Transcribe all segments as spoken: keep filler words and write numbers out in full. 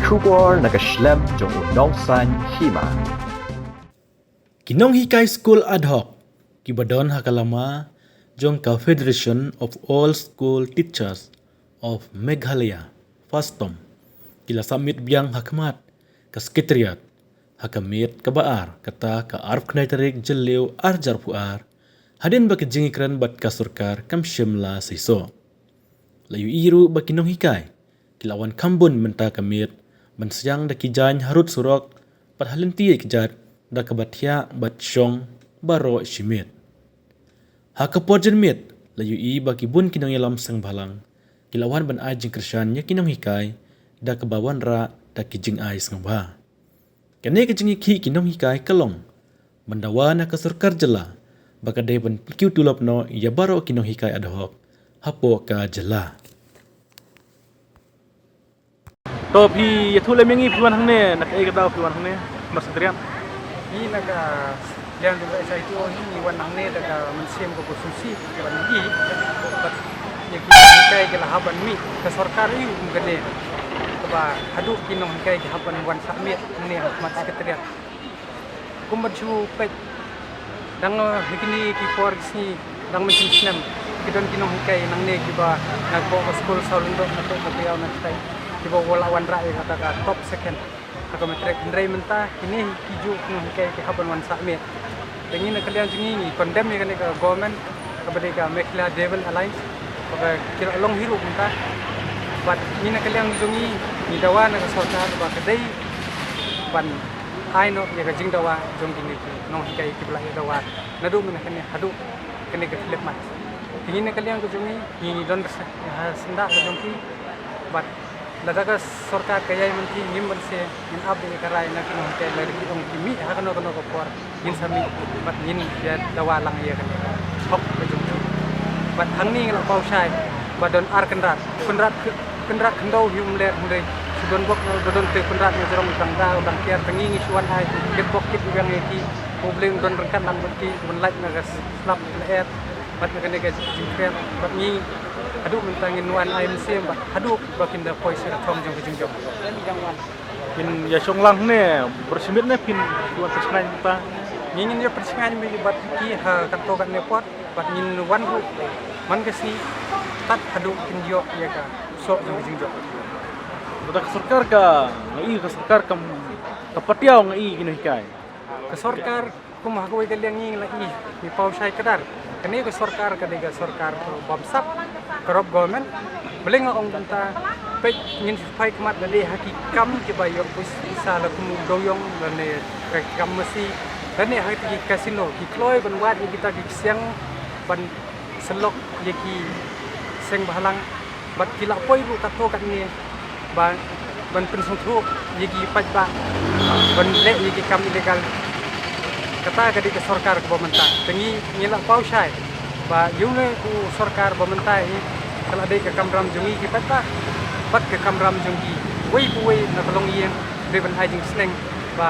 Khubor na ka shlem jong u nongsan hima. Ki nonghikai skul ad hoc kiba don ha ka lama jong ka Federation of All School Teachers of Meghalaya, FASTOM, ki la submit biang ha khmat ka Secretariat ha ka miet kaba ar, kata ka arphew khyndai tarik Jylliew arhajar arphew ar, hadien ba ka jingïakren bad ka sorkar kam shym la seisoh. La ïohi ruh ba ki nonghikai ki la wan kham bun mynta ka miet, ban siang da ki jaiñ harud surok, bad ha lynti ïa ki jait da kaba thiah bad shong baroh shi miet. Ha ka por janmiet la ïohi ba ki bun ki nongïalam seng bhalang ki la wan ban ai jingkyrshan ïa ki nonghikai da kaba wanrah da ki jingai sngewbha. Kane ka jingïakhih ki nonghikai ka long ban dawa na ka sorkar jylla ba ka dei ban pynkiew tulop noh ïa baroh ki nonghikai ad hoc hapoh ka jylla. To phi ïathuh lem ïa ngi, phi wan hangne na kaei ka daw phi wan hangne, Mas Adrian? Ngi na ka liang jong ka S I T O hi ngi wan hangne da ka mynsiem kaba sngewsih ban ïohi bad ïa ki nonghikai ki la hap ban mih, ka sorkar hi um kane kaba haduh ki nonghikai ki hap ban wan submit hangne ha khmat Secretariat. Kum ban shu peit dang, eh, ha kine ki por ki sngi dang mynsiem snem ki don ki nonghikai nangne kiba na ka skul Sawlyngdoh na ka Pyidaungsu na ka stai kiba wa la wanrah ïa kata ka top second ha ka matric. Hynrei mynta kine ki juh ki nonghikai ki hap ban wan submit. Te ngi na ka liang jong ngi ngi condemn ïa kane ka government kaba dei ka Meghalaya Devil Alliance kaba ki la long hi ruh mynta. Bad ngi na ka liang jong ngi ngi dawa na ka sorkar ba ka dei ban ai noh ïa ka jingdawa jong kine ki nonghikai kiba la ïa dawa naduh mynne kane haduh kane ka khyllipmat. Te ngi na ka liang ka jong ngi ngi don ha syndah ka jong ki bad lada ka sorkar ka ïai mynta ngim ban se ngin ap ïa ka rai na ki nonghikai lada ki ong ki mih ha kano kano ka por ngin sa mih bad ngin ïa dawa lang ïa kane ka hok ka jong ki. Bad hangne ngi la paw shai ba don ar kynrad, kynrad, kynrad khyndew hi um ler hynrei shu don bok na don te kynrad na jrong dang da dang kiar te ngi ngi shu wan ai kit bok kit biang ïa ki. U Blei un don ryngkat lang bad ki, un lait na ka slap lyer bad na kane ka jingkren bad ngi haduh mynta ngin wan ai mynsiem bad haduh ba kin da poi sha ka thong jong ka jingjop. Phin ïa shong lang ne, baroh shi miet ne phin wan pynshngaiñ mynta? Ngi ngin ïa pynshngaiñ bad ki ha kato katne por bad ngin wan ruh man ka sngi tad haduh kin ïoh ïa ka soh jong ka jingjop. Lada ka sorkar ka ngi, ka sorkar kam, ka patiaw ngi ki nonghikai. Ka sorkar kum ha kawei ka liang ngi la i ngi paw shai kdar. Kane ka sorkar ka dei ka sorkar ka bamsap, corrupt government. Balei nga ong kumta? Peit ngin shu phai khmat lada ha ki kam kiba ïoh pisa la kum u dewïong lane ka kam masi lane ha ki casino ki kloi ban wad ïa kita ki ksiang ban syllok ïa ki seng bhalang bad ki la poi ruh katto katne ba ban pynsngewthuh ïa ki paidbah ban leh ïa ki kam illegal. Kata ka dei ka sorkar kaba mynta. Te ngi ngi la paw shai ba ïa une u sorkar ba mynta hi ka la dei ka kamram jong ngi ki paidbah bad ka kamram jong kiwei pa wei na ka longïing dei ban ai jingsneng ba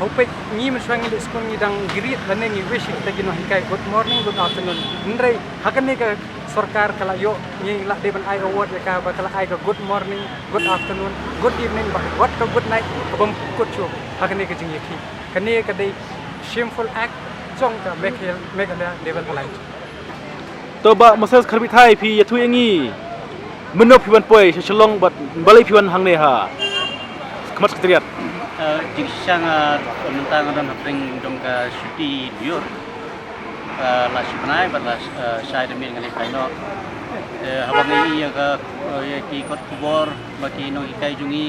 hapdeng ngi mynshuwa ngi leit skul ngi dang greet lane ngi wish ïa kita ki nonghikai good morning, good afternoon. Hynrei ha kane ka sorkar ka la ïoh ngi la dei ban ai award ïa ka ba ka la ai ka good morning, good afternoon, good evening bad wat ka good night ka bym kut shuh ha kane ka jingïakhih. Kane ka dei shameful act jong ka Meghalaya, Meghalaya Devil Alliance. To Bah Moses Kharbithai, phi ïathuh ïa ngi mynno phi wan poi sha Shillong bad balei phi wan hangne ha khmat Secretariat? Eh, jingshisha nga, eh, mynta nga don hapdeng jong ka shuti duriaw. Eh, la shi bnai bad la, eh, shai da miet nga leit phai noh. Eh, haba nga ïohi ïa ka, eh, ïa ki kot khubor ba ki nonghikai jong ngi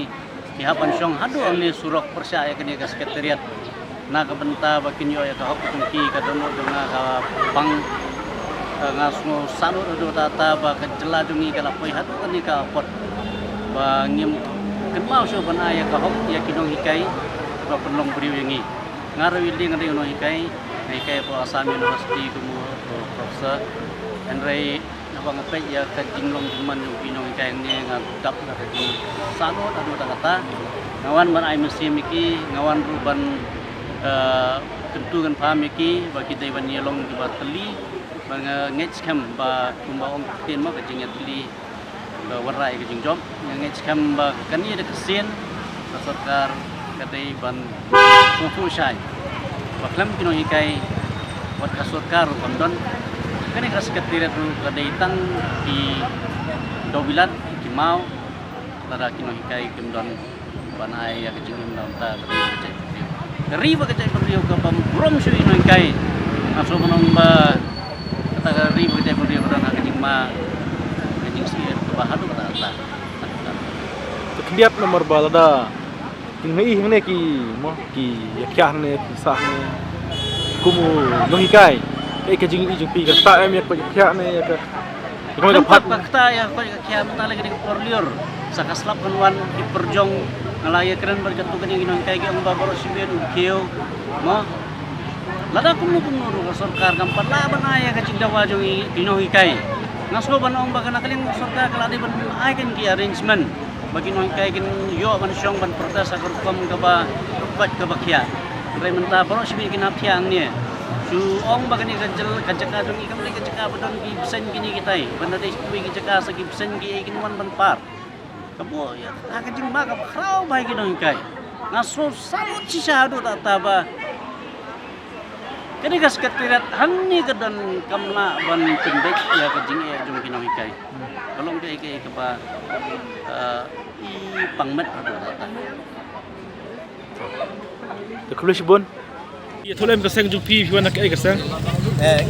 ki hap ban shong haduh hangne surok pyrshah ïa kane ka Secretariat na ka bynta ba kin ïoh ïa ka hok jong ki. Ka dohnud jong nga ka pang, eh, nga sngew sahlot haduh katta ba ka jylla jong ngi ka la poi haduh kane ka apot ba ngim kynmaw shuh ban ai ïa ka hok ïa ki nonghikai ba pynlong briew ïa ngi. Nga ruh ïa lade nga dei u nonghikai, nga hikai hapoh Assam University kum u professor. Hynrei haba nga peit ïa ka jinglong jingman jong ki nonghikai hangne nga dap da ka jingsahlot haduh katta katta. Nga wan ban ai mynsiem ïa ki, nga wan ruh ban, eh, kyntu kynpham ïa ki ba ki dei ban ïalong kiba tylli, ba nga ngeit skhem ba kumba ong ktien ma ka jingïatylli Ka wanrah ïa ka jingjop, nga ngeit skhem ba kane da ka sien ka sorkar ka dei ban sngewthuh shai ba khlem ki nonghikai wat ka sorkar ruh kam don. Kane ka Secretariat ruh ka dei tang ki dewbilat, ki maw, lada ki nonghikai kim don ban ai ïa ka jingim na bynta ka ri bad ka jaitbynriew. Ka ri bad ka jaitbynriew kaba burom shuh ïa ki nonghikai. Nga sngewbha ban ong ba kata ka ri bad ka jaitbynriew ka don ha ka jingma, ka jingsyier kaba haduh katta katta. Te khyndiat namar ba lada ki nonghikai hangne ki mo, ki ïa khiah hangne, ki sah hangne kum u nonghikai. Kaei ka jingïohi jong phi, ka ktah em ïa ka khiah ne ïa ka, ïa ka, ym pat pat ka ktah ïa ka khiah, mynta lei ka dei ka por lyiur. Sa ka slap kan wan ki pyrjong, nga la ïakren bad katto katne ki nonghikai, ki ong ba baroh shibun u khiew. Mo, lada kumno kumno ruh ka sorkar kam pat lah ban ai ïa ka jingdawa jong ki nonghikai. Nga sngewbha ban ong ba ka na ka liang sorkar ka la dei ban ai kane ki arrangement ba ki nonghikai kin ïoh ban shong ban protest ha ka rukom kaba, kaba khiah. Hynrei mynta baroh shibun ki nonghikai hangne, shu ong ba kane ka jaka, ka jaka jong ki kam dei ka jaka ba don ki bseiñ kine kitai, ban da dei kiwei ki jaka sa ki bseiñ kiei kin wan ban par. Ka buh ïa ka jingma kaba khraw bha ïa ki nonghikai. Nga sngew salut shisha haduh katta ba kane ka Secretariat hangne ka don kam lah ban pynbeit ïa ka jingeh jong ki nonghikai. Ka long kaei kaei kaba, eh, i pang met haduh katta. Te khublei shibun. Ïathuh lem ka seng jong phi, phi wan na kaei ka seng? Eh,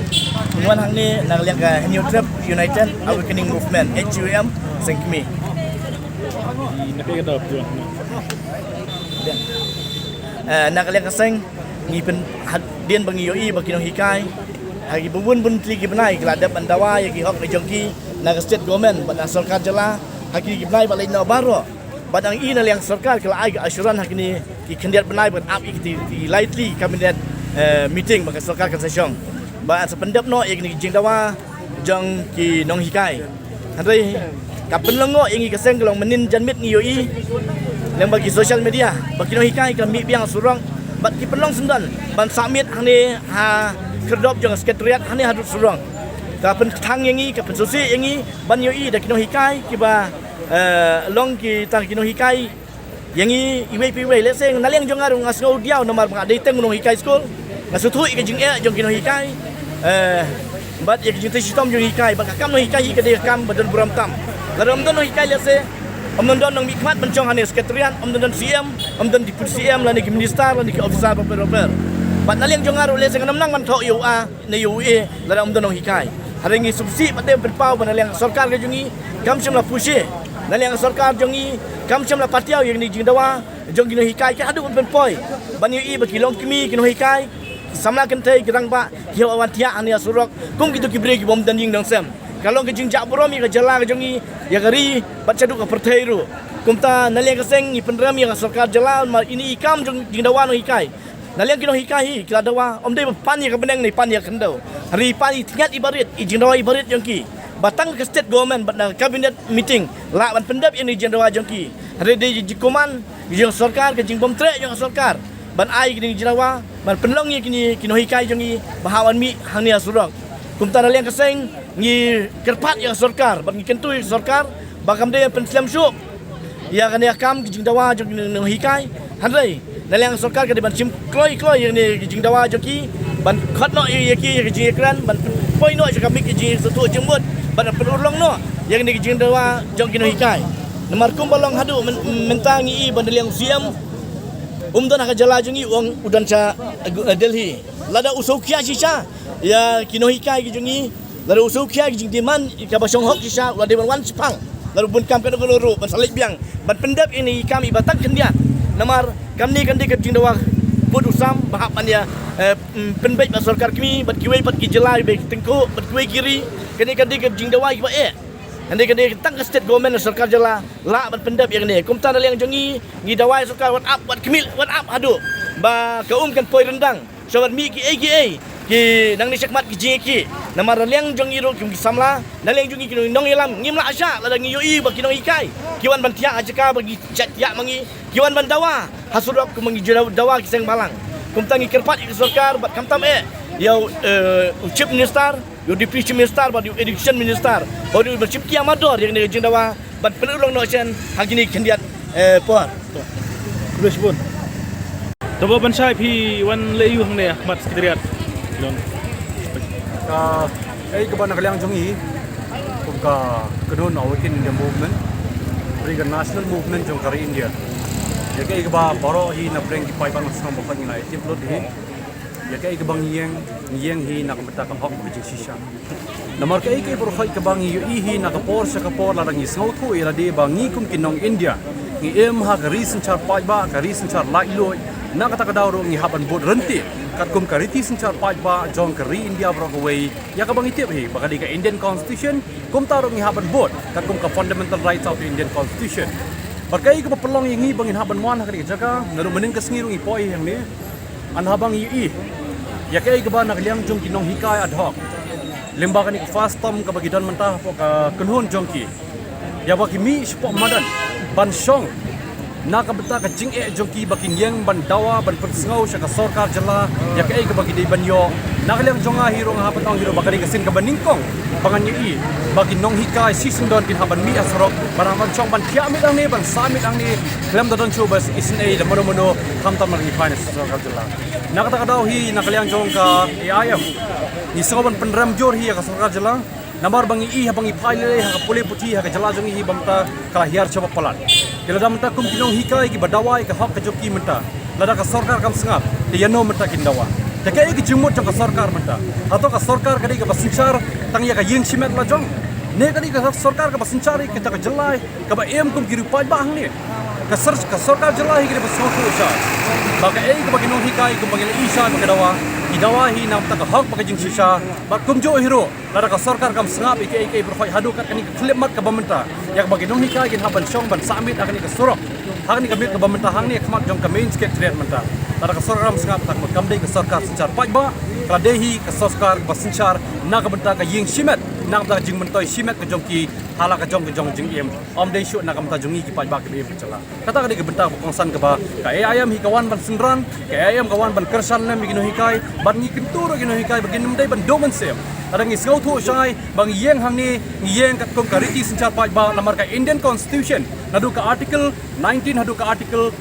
ngi wan hangne na ka liang ka Hynñiewtrep United Awakening Movement, H U M, seng kmie. Na kaei ka daw phi wan hangne? Eh, na ka liang ka seng ngi pyn, hadien ba ngi ïohi ba ki nonghikai ha ki bun bun tylli ki bnai ki la dep ban dawa ïa ki hok jong ki na ka state government bad na sorkar jylla ha ki bnai ba la ïoh baroh. Bad ngi i na liang sorkar ki la ai ka assurance ha kine ki khyndiat bnai ban ap ïa ki, ki lai tylli cabinet, eh, meeting ba ka sorkar kan sa shong. Ba sa pyndep noh ïa kine ki jingdawa jong ki nonghikai. Hynrei ka pynlong noh ïa ngi ka seng ka long mynnin janmiet ngi ïohi lyngba ki social media ba ki nonghikai ka mih biang surok bad ki pynlong syndon ban submit hangne ha khyrdop jong ka Secretariat hangne haduh surok. Ka pynkthang ïa ngi, ka pynsngewsih ïa ngi ban ïohi da ki nonghikai kiba, eh, long ki tang ki nonghikai ïa ngi iwei pa iwei. Lehse na liang jong nga ruh nga sngew diaw namar ba nga dei teng u nonghikai skul. Nga sngewthuh ïa ka jingeh jong ki nonghikai, eh, bad ïa ka jingtrei shitom jong ki nonghikai, bad ka kam nonghikai hi ka dei ka kam ba don burom tam. Lada ym don nonghikai lehse ym don, don nongmihkhmat ban shong hangne Secretariat, ym don, don C M, ym don Deputy C M lane ki minister lane ki officer bapher bapher. Bad na liang jong nga ruh lehse ngan ym nang ban thoh ïa u A ne ïa u E lada ym don nonghikai. Hynrei ngi sngewsih bad dei pynpaw ba na liang sorkar ka jong ngi kam shym la pushe. Na liang sorkar jong ngi kam shym la patiaw ïa kine ki jingdawa jong ki nonghikai, ki haduh ban pynpoi ban ïohi ba ki longkmie ki nonghikai, ki samla kynthei, ki rangbah ki hap wan thiah hangne ha surok kum kito ki briew ki bym don ïing don sem. Ka long ka jingjah burom ïa ka jylla ka jong ngi, ïa ka ri bad shaduh ka pyrthei ruh. Kumta na liang ka seng ngi pynrem ïa ka sorkar jylla namar ine i kam jong jingdawa nonghikai. Na liang ki nonghikai hi ki la dawa, ym dei ba pan ïa ka bneng ne pan ïa ka khyndew. Hynrei pan i tnat i barit, i jingdawa i barit jong ki. Ba tang ka state government bad na cabinet meeting lah ban pyndep ïa kine ki jingdawa jong ki. Hynrei dei jingkuman jong sorkar, ka jingbymtreh jong sorkar ban ai kine ki jingdawa ban pynlong ïa kine ki nonghikai jong ngi ba hap ban mih hangne ha surok. Kumta na liang ka seng ngi kyrpad ïa ka sorkar bad ngi kyntu ïa ka sorkar ba kam dei ban pynslem shuh ïa kane ka kam ka jingdawa jong ki nonghikai. Hynrei na liang sorkar ka dei ban shim kloi kloi ïa kane ka jingdawa jong ki, ban khot noh ïa ki ïa ka jingïakren, ban poi noh sha ka mih ka jingsngewthuh jingmut, ban pynurlong noh ïa kane ka jingdawa jong ki nonghikai. Namar kumba long haduh myn-, mynta ngi i ba na liang u C M um don ha ka jylla jong ngi, u ong u don sha, eh, Delhi. Lada u sngewkhia shisha ïa ki nonghikai ki jong ngi, lada u sngewkhia ki jingdemand kaba shong hok shisha, u la dei ban wan shaphang. Lada u bun kam kano kano ruh ban sa leit biang ban pyndep ïa kine ki kam iba tang khyndiat. Namar kam ne kan dei ka jingdawa bud u sam ba hap ban ïa, eh, mm, pynbeit bad sorkar kmie bad kiwei pat ki jylla iba tyngkhuh bad kiwei ki ri. Kane kan dei ka jingdawa iba eh. Kan dei, kan dei tang ka state government, sorkar jylla lah ban pyndep ïa kane. Kumta na liang jong ngi ngi dawa ïa sorkar wat ap, wat khmih, wat ap haduh ba ka um kan poi ryndang. Shuwa ban mih kiei kiei ki nangne shakhmat ki jingïakhih. Namar na liang jong ngi ruh kum ki samla, na liang jong ngi ki nongïalam, ngim lah shah lada ngi ïohi ba ki nonghikai ki wan ban thiah ha jaka ba ngi shait thiah ma ngi, ki wan ban dawa ha surok kum ma ngi ju dawa ki seng balang. Kumta ngi kyrpad ïa ka sorkar bad khamtam eh ïa u, eh, u Chief Minister, ïa u Deputy Chief Minister bad ïa u Education Minister ba u dei ban shim kiar mardor ïa kane ka jingdawa Ban pynlong noh shen ha kine khyndiat eh por. Khublei shibun. Tabo ban shai phi wan leh ïu hangne ha khmat secretariat. Ka ei kaba na ka liang jong i kum ka kynhun Awaken India Movement, ri ka national movement jong ka ri India. Ïa ka ei kaba baroh hi na pdeng ki paidbah na shnong ba khot ngi la ïa tip lut hi. Ïa ka ei kaba ngi ïeng, ngi ïeng hi na ka bynta ka hok ka jingshisha. Namar ka ei ka ei baroh hi kaba ngi ïohi hi na ka por sha ka por lada ngi sngewthuh ïa lade ba ngi kum ki nong India ngi im ha ka ri synshar paidbah, ka ri synshar laitluid. Na kata ka daw ruh ngi hap ban bud ryntih katkum ka riti synshar paidbah jong ka ri India baroh kawei. Ïa kaba ngi tip hi ba ka dei ka Indian Constitution, kumta ruh ngi hap ban bud katkum ka fundamental rights of the Indian Constitution. Bad ka ei kaba pynlong ïa ngi ba ngin hap ban wan ha ka dei ka jaka, naduh mynnin ka sngi ruh ngi poi hangne. Hynrei haba ngi ïohi ïa ka ei kaba na ka liang jong ki nonghikai ad hoc, lyngba kane ka first term kaba ki don mynta hapoh ka kynhun jong ki, ïa ba ki mih shapoh madan ban shong na ka bynta ka jingeh jong ki ba kin ïeng ban dawa ban pynsngew sha ka sorkar jylla ïa ka ei kaba ki dei ban ïoh. Na ka liang jong nga hi ruh nga hap ban ong hi ruh ba ka dei ka sien kaba nyngkong ba ngan ïohi ba ki nonghikai shisyndon kin hap ban mih ha surok, ban hap ban shong ban thiah miet hangne, ban sah miet hangne, khlem da don shuh ba isynei da mano mano, khamtam ba ngi phai na sorkar jylla. Na kata ka daw hi na ka liang jong ka A I M ngi sngew ban pynrem jur hi ïa ka sorkar jylla. Namar ba ngi i haba ngi phai lei ha ka pule puthi ha ka jylla jong ngi hi ba mynta ka la hiar shaba palat. Te lada mynta kum ki nonghikai kiba dawa ïa ka hok ka jong ki mynta, lada ka sorkar kam sngap, te ïano mynta kin dawa? Te kaei ka jingmut jong ka sorkar mynta? Hato ka sorkar ka dei kaba synshar tang ïa ka ïing shimet la jong? Ne ka dei ka sorkar kaba synshar ïa kita ka jylla kaba im kum ki riewpaidbah hangne? Ka sor-, ka sorkar jylla hi ka dei ba sngewthuh shai ba kaei kaba ki nonghikai kumba ngi la i shai ba ka dawa, ki dawa hi na ka bynta ka hok bad ka jingshisha. Bad kumjuh hi ruh, lada ka sorkar kam sngap ïa kaei kaei baroh haduh kat kane ka khyllipmat kaba mynta, ïa kaba ki nonghikai kin hap ban shong ban sah miet ha kane ka surok, ha kane ka miet kaba mynta hangne ha khmat jong ka main secretariat mynta. Lada ka sorkar kam sngap, tang ba kam dei ka sorkar synshar paidbah, ka la dei hi ka sorkar kaba synshar na ka bynta ka ïing shimet, na ka bynta ka jingmyntoi shimet ka jong ki, ha la ka jong ka jong jingim. Ym dei shuh na ka bynta jong ngi ki paidbah kiba im ka jylla. Kata ka dei ka bynta ba kongsan kaba ka A I M hi ka wan ban synran, ka A I M ka wan ban kyrshan lem ïa ki nonghikai, bad ngi kyntu ruh ïa ki nonghikai ba kin ym dei ban duh mynsiem. Lada ngi sngewthuh shai ba ngi ïeng hangne, ngi ïeng katkum ka riti synshar paidbah, namar ka Indian Constitution, naduh ka Article nineteen haduh ka Article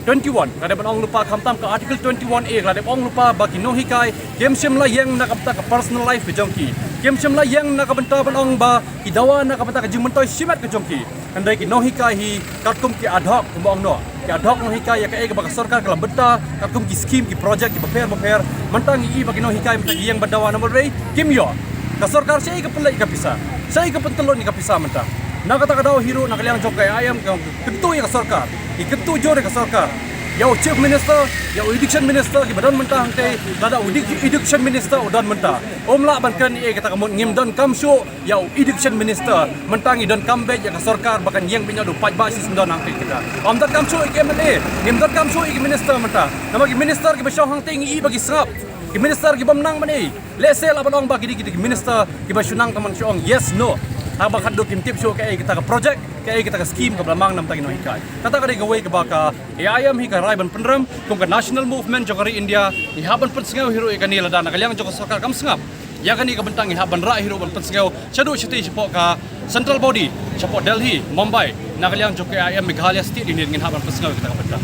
twenty-one, ka dei ban ong lypa, khamtam ka Article twenty-one A ka la dei ban ong lypa ba ki nonghikai kim shym la ïeng na ka bynta ka personal life ka jong ki, kim shym la ïeng na ka bynta ban ong ba ki dawa na ka bynta ka jingmyntoi shimet ka jong ki. Hynrei ki nonghikai hi katkum ki ad hoc kumba ong noh, ki ad hoc nonghikai ïa kaei kaba ka sorkar ka la bynta katkum ki skim, ki project kiba pher ba pher. Mynta ngi i ba ki nonghikai mynta ki ïeng ban dawa, namar balei? Kim ïoh. Ka sorkar shaei ka pynleit ïa ka pisa? Shaei ka pyntyllun ïa ka pisa mynta? Na kata ka daw hi ruh na ka liang jong ka A I M ka kyntu ïa ka sorkar, ki kyntu jur ïa ka sorkar, ïa u Chief Minister, ïa u Education Minister kiba don mynta hangtei. Lada u edu-, Education Minister u don mynta, um lah ban kren ïa kata ka mut. Ngim donkam shuh ïa u Education Minister, mynta ngi donkam beit ïa ka sorkar ba kan ïeng beit noh da u paidbah shisyndon hangtei kita. Ym donkam shuh ïa ki M L A, ngim donkam shuh ïa ki minister mynta. Namar ki minister kiba shong hangtei ngi i ba ki sngap. Ki minister kibym nang ban ei. Lehse lah ban ong ba ki dei, ki dei ki minister kiba shu nang tang ban shu ong yes no, haba khatduh kim tip shuh kaei kata ka project, kaei kata ka skim kaba la mang na ka bynta ki nonghikai. Kata ka dei kawei kaba ka A I M hi ka rai ban pynrem, kum ka national movement jong ka ri India, ngi hap ban pynsngew hi ruh ïa kane. Lada na ka liang jong ka sorkar kam sngap ïa kane ka bynta, ngi hap ban rah hi ruh ban pynsngew shaduh shatei shapoh ka central body, shapoh Delhi, Mumbai, na ka liang jong ka A I M Meghalaya State Union, ngin hap ban pynsngew ïa kata ka bynta.